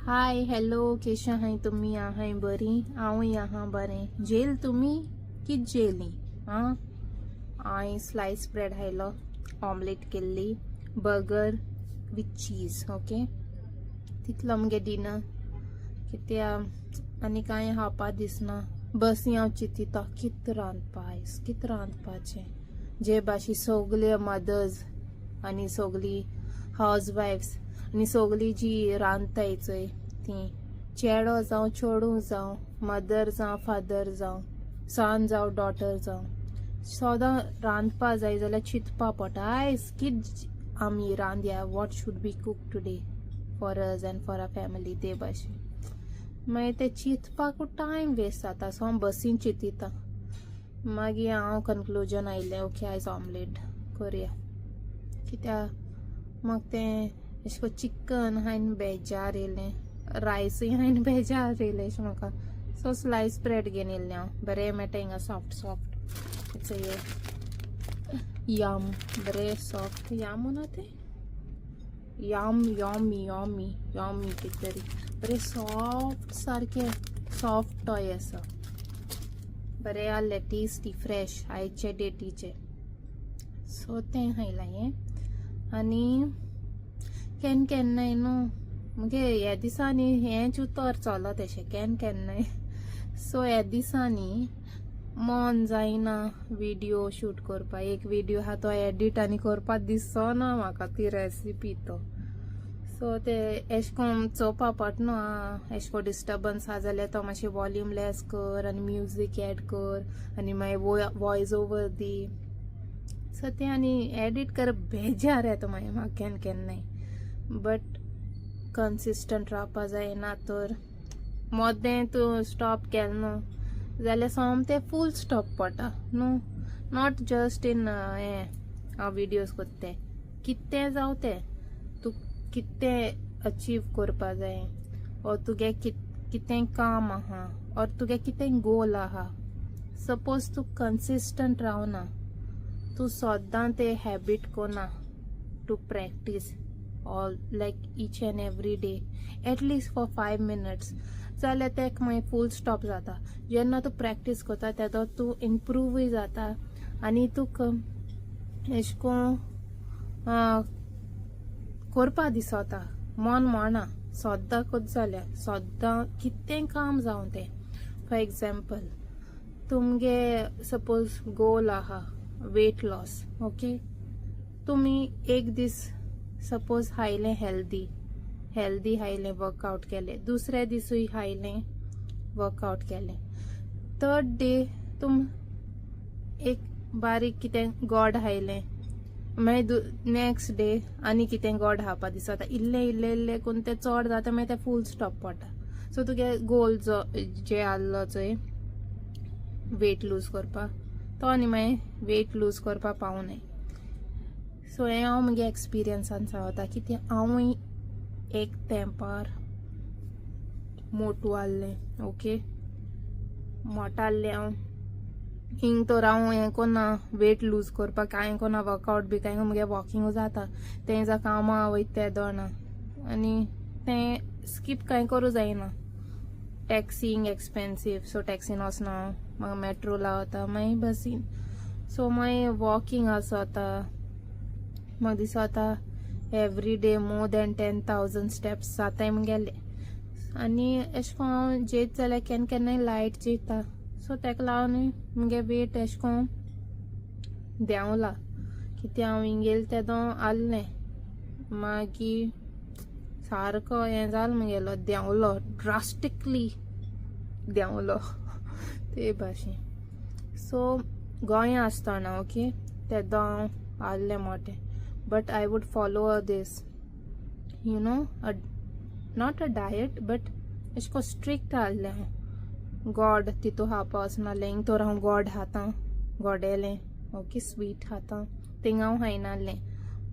Hi hello केशें आहाय तुमी? आहाय बरी? हांवूय आहा बरें. जेल तुमी कित जेली? आं, हांवें स्लायस ब्रेड खायलो, ऑमलेट केल्ली, बर्गर विथ चीज. ओके, तितलो मुगे डिनर. कित्या आनी कांय खावपा दिसना. बसी हांव चिंतिता, कित रांदपा आयज, कित रांदपाचें. जे भाशेन सगले मदर्स आनी सगली हावज वायफ्स आनी सगली जी रांदताय चोय, ती चेडो जावं चेडूं जावं, मदर जावं फादर जावं, सन जावं डॉटर जावं, सदां रांदपा जाय जाल्यार चिंतपा पडटा, आयज कित आमी रांदया, what should we cook today for us and for our family. ते भाशेन मागीर ते चिंतपाकू टायम वेस्ट जाता. सो हांव बसीन चिंतिता. मागीर हांव कन्क्लुजन आयलें, ओके, आयज ऑमलेट करया, कित्याक म्हाका तें अशें करून चिकन हांवें बेजार येयलें, रायसूय हांवें बेजार येयलें अशें म्हाका. सो स्लायस ब्रेड घेवन येयलें हांव. बरें मेळटा हिंगा, सॉफ्ट सॉफ्ट. It's yum, बरें सॉफ्ट. यम ना तें यम, यॉमी यॉमी यॉमी कितें तरी. बरें सॉफ्ट, सारकें सॉफ्ट टॉय आसा. बरें आहलें, टेस्टी, फ्रेश, आयचे डेटीचे. सो तें खायलां हें. आनी केन्ना केन्नाय न्हू मुगे ह्या दिसांनी हेंच उतर चलत अशें, केन्ना केन्नाय. सो ह्या दिसांनी मन जायना विडियो शूट करपाक. एक विडियो आहा, तो एडिट आनी करपाक दिसना म्हाका ती रेसिपी तो. सो ते एशें कोन्न चोवपा पडटा न्हू. आं, एशें कोन्न डिस्टर्बन्स आहा जाल्यार तो मातशें वॉल्यूम लेस कर आनी म्युजीक एड कर आनी मागीर वॉयस ओवर दी. सो तें आनी एडिट करप बेजार येता मागीर म्हाका केन्ना केन्नाय. बट कन्सिस्टंट रावपा जायना तर मदें तूं स्टॉप केलें न्हू जाल्यार सोमतें फूल स्टॉप पडटा न्हू. Not just in हें हांव विडियोज कोत्ता तें, कितें जावं तें, तूं कितें अचीव करपा जाय or तुगे कितें काम आहा ऑर तुगे कितें गोल आहा, सपोज तूं कन्सिस्टंट रावना, तूं सद्दां ते हॅबीट कोना to practice all like each and every day at least for 5 minutes, जाल्यार तेक मागीर फूल स्टॉप जाता. जेन्ना तूं प्रॅक्टीस करता तेदो तूं इम्प्रूवूय जाता आनी तुका एशें कोन्न करपा दिसता, मन म्हणा सद्दां करता जाल्यार. सद्दां कितें काम जावं तें. फॉर एग्जाम्पल, तुमगे सपोज गोल आहा वेट लॉस, ओके, तुमी एक दीस सपोज खायलें हेल्दी हेल्दी खायलें, वर्कआउट केलें, दुसऱ्या दिसूय खायलें, वर्कआउट केलें, थर्ड डे तुम एक बारीक कितें गोड खायलें, मागीर नेक्स्ट डे आनी कितें गोड खावपा दिसता, इल्लें इल्लें इल्लें करून तें चड जाता. मागीर तें फूल स्टॉप पडटा. सो तुगे गोल जो जे आहलो चोय वेट लूज करपाक, तो आनी मागीर वेट लूज करपाक पावनाय. सो हें हांव मुगे एक्सपिरियन्सान सांगता, कित्याक हांवूय एक तेंपार मोटू आहलें. ओके, मोटो आहलें हांव. हिंग तर हांव हें कोन्ना, वेट लूज करपाक कांय कोन्ना, वर्कआउट बी कांय. मुगे वॉकिंग जाता तें जा, कामां वयता तें दोना आनी तें स्कीप कांय करूं जायना. टॅक्सींग एक्सपेन्सीव, सो टॅक्सीन वचना हांव, म्हाका मेट्रो लावता, मागीर बसीन. सो मागीर वॉकिंग आसता. म्हाका दिसता every day more than 10,000 steps जाताय मुगेले. आनी एशें कोन्न हांव जेयत जाल्यार केन्ना केन्नाय लायट जेयता. सो तेका लागून मुगे वेट एशें कोन्न देंवला, कित्याक हांव हिंग तेदो आहलें, मागीर सारको हें जालो मुगेलो, देंवलो, ड्रास्टिकली देंवलो ते भाशेन. सो गोंया आसतना, ओके, तेदो हांव आहलें मोटें, but I would follow this not a diet, but एशें कोन्न स्ट्रिक्ट आहलें हांव. गोड तितू खावपा वचनासलें. हिंग तर हांव गोड खाता, गोडेलें, ओके, स्वीट खाता, थिंग हांव खायनासलें.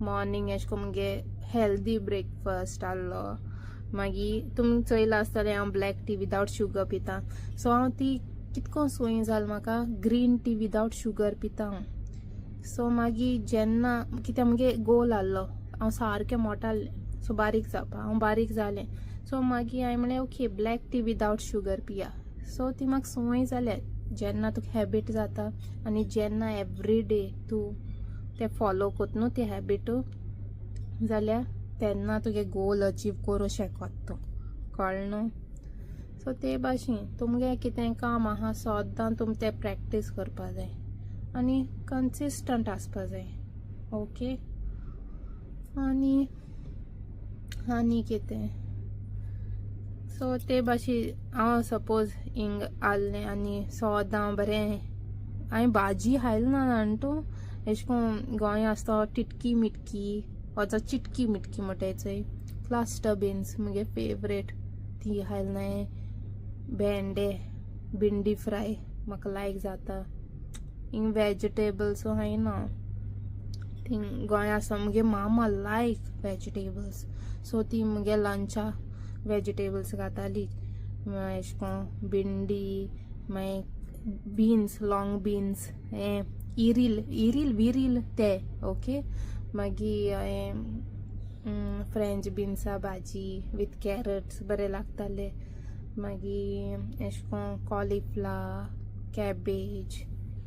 मॉर्निंग एशें कोन्न मुगे हेल्दी ब्रेकफास्ट आहलो. मागीर तुमी चोयलां आसतलें, हांव ब्लॅक टी विदावट शुगर पिता. सो हांव ती कितको सोय जाल म्हाका, ग्रीन टी विदावट शुगर पिता हांव. सो मागीर जेन्ना कित्याक मुगे गोल आहलो, हांव सारकें मोटो आहलें, सो बारीक जावपा. हांव बारीक जालें. सो मागीर हांवें म्हणलें, okay, black tea without sugar पिया. सो ती म्हाका संवय जाल्या. जेन्ना तुका हॅबीट जाता आनी जेन्ना एवरी डे तूं तें फॉलो कोत न्हू ती हॅबिटू, जाल्यार तेन्ना तुगे गोल अचीव करूं शकत तूं, कळ्ळें न्हू? सो ते भाशेन तुमगे कितें काम आहा, सद्दां तुमी तें प्रॅक्टीस करपा जाय आनी कन्सिस्टंट आसपा जाय, ओके? आनी आनी कितें? सो ते भाशेन हांव सपोज हिंग आहलें आनी सद्दां बरें हांवें भाजी खायल ना जाण तूं. एशें कोन्न गोंया आसतो टिटकी मिटकी, ओजो चिटकी मिटकी म्हणटाय चोय, क्लस्टर बिन्स मुगे फेवरेट, ती खायल नाय. भेंडे, भिंडी फ्राय म्हाका लायक जाता. हिंग वेजिटेबल्स खायना. थिंग गोंया आसा मुगे मामा लायक वेजिटेबल्स, सो ती मुगे लंचा वेजिटेबल्स घाताली. एशें कोन्न भिंडी, मागीर बीन्स, लॉंग बीन्स, हें इरील इरील विरील ते, ओके. मागीर हें फ्रेंच बिन्सा भाजी विथ कॅरट्स बरें लागताले. मागीर एशें कोन्न कॉलिफ्लावर, कॅबेज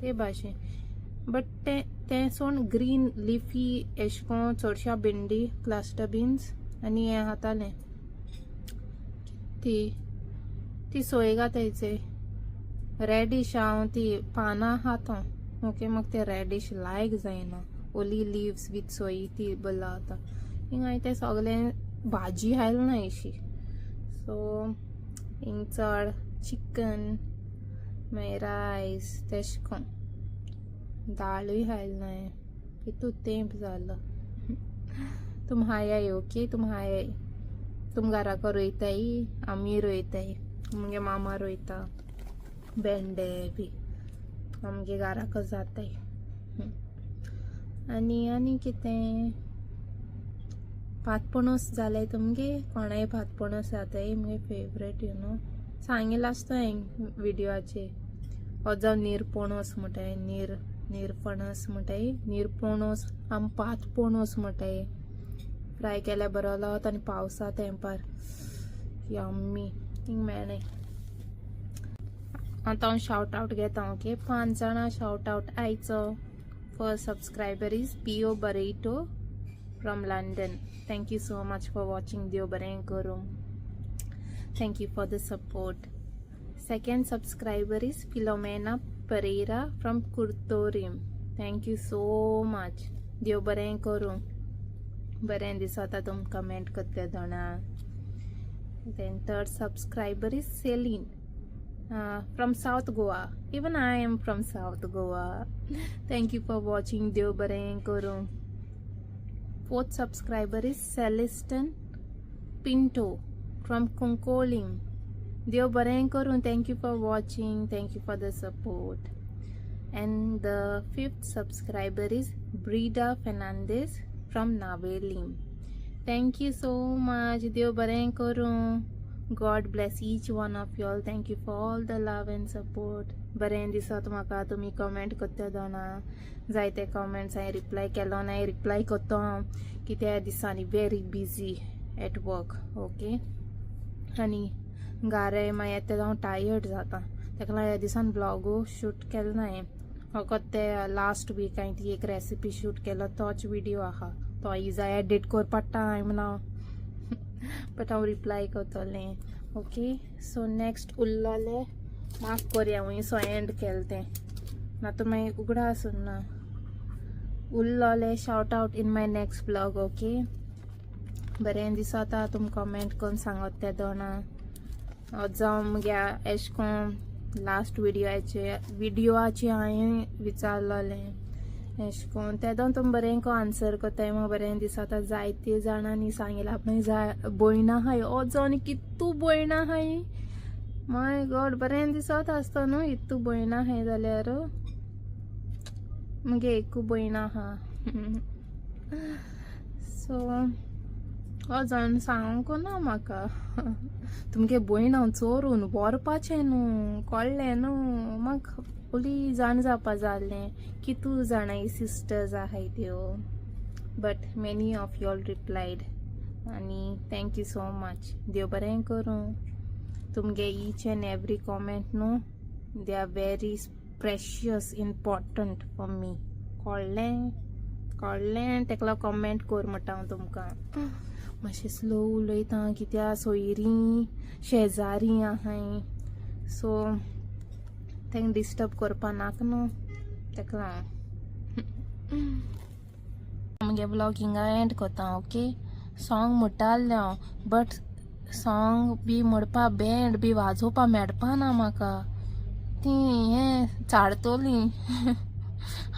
ते भाशेन. बट तें तें सोड, ग्रीन लिफी एशें कोन्न चडश्या भिंडी, क्लस्टर बिन्स आनी हें खातालें. ती ती सोय घाताय चोय, रेडिश, हांव ती पानां खाता, ओके. म्हाका ते रेडिश लायक जायना. ओली लिव्स विथ सोय ती बरी लागता. हिंगा हांवें तें सगळें भाजी खायल ना अशी. सो हिंग चड चिकन, मागीर रायस, तेशें कोन्न. दाळूय खायल ना. कितू तेंप जालो. तुम हायाय, ओके, तुम हायाय. तुम घराको रोयताय, आमी रोयताय. मुगे मामा रोयता भेंडे बी, आमगे घराको जाताय. आनी आनी कितें? पातपणस जालें तुमगे कोणाय? पातपणस जाताय, मुगे फेवरेट, you know. सांगिल्लें आसता हांवें विडियोचेर. हो जावं निरपणस म्हणटाय, निरपणस म्हणटाय, निरपणस, आमी पातपणस म्हणटाय. फ्राय केल्यार बरो लागता आनी पावसा तेंपार यम्मी. हिंग मेळनाय. आतां हांव शावट आवट घेता, ओके. पांच जाणां शावट आवट आयचो. First subscriber is Pio Barreto from London. Thank you so much for watching. देव बरें करूं. Thank you for the support. Second subscriber is Philomena Pereira from Curtorim. Thank you so much. देव बरें करूं. बरें दिसता तुम कमेंट करते दोणा. Then third subscriber is Celine from South Goa. Even I am from South Goa. Thank you for watching. देव बरें करूं. Fourth subscriber is Celestin Pinto from Cuncolim. देव बरें करूं. Thank you for watching. Thank you for the support. And the fifth subscriber is Brida Fernandez from Navelim. Thank you so much. देव बरें करूं. God bless each one of y'all. Thank you for all the love and support. बरें दिसत म्हाका तुमी comment करता दोना. जायते comments हांवें रिप्लाय केलो ना, रिप्लाय करता हांव. कित्या दिसांनी very busy at work, okay. आनी घारे मागीर येता हांव टायर्ड जाता. ताका लागून ह्या दिसान ब्लॉगू शूट केलो ना हांवें. फकत ते लास्ट वीक हांवें ती एक रेसिपी शूट केलो, तोच विडियो आहा. तो इजा एडिट कर पडटा हांवें म्हणा, बट हांव रिप्लाय करतलें, ओके. सो नेक्स्ट उरलोलें मार्क करया. हांव सो एंड केलें तें ना तर मागीर उगडास उरना. उरलोलें shout out in my next vlog, okay. बरें दिसता तुम कमेंट करून सांगत ते दोना. जावं मुगे एशें कोन्न लास्ट विडियोचे विडियोचे हांवें विचारलोलें एशें कोन्न, तेदोन तुमी बरें को आन्सर करताय. म्हाका बरें दिसता. जायते जाणांनी सांगिलां आपणे जाय भयणां आहाय. अजून कितू भयणां आहाय, माय गॉड. बरें दिसत आसता न्हू इतू भयणां आहाय जाल्यार. मुगे एकू भयण आहा. सो अजून सांगूंक ना म्हाका. तुमगे भयण हांव चोरून व्हरपाचें न्हू, कळ्ळें न्हू? म्हाका ओली जाण जावपा जाय आसलें कितू जाणां सिस्टर्स आहाय त्यो. But many of y'all replied. आनी thank you so much. देव बरें करूं. तुमगे ईच एंड एवरी कॉमेंट न्हू, they are very precious, important for me. कळ्ळें? कळ्ळें? तेका लागून कॉमेंट कर म्हणटा हांव तुमकां. मातशें स्लो उलयता कित्या सोयरीं शेजारी आहाय, सो तांकां डिस्टर्ब करपा नाका न्हू, तेका लागून आमगे व्लॉग हिंगा एंड करता. ओके, सॉंग म्हणटालें हांव, बट सॉंग बी म्हणपा बँड बी वाजोवपा मेळपा ना म्हाका. ती हें चाडतोली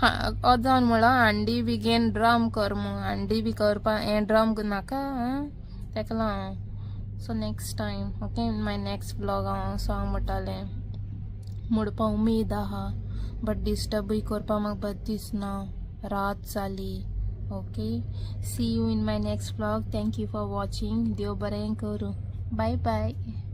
जावन म्हणलां, हांडी बी घेवन ड्रम कर म्हूण. हांडी बी करपा हें ड्रम नाका तेका लागून. So next time, okay, in my next vlog हांव सॉंग म्हणटालें. म्हणपा उमेद आहा, बट डिस्टर्बूय करपा म्हाका बरें दिसना. रात जाली. Okay, see you in my next vlog. Thank you for watching. देव बरें करूं. Bye bye.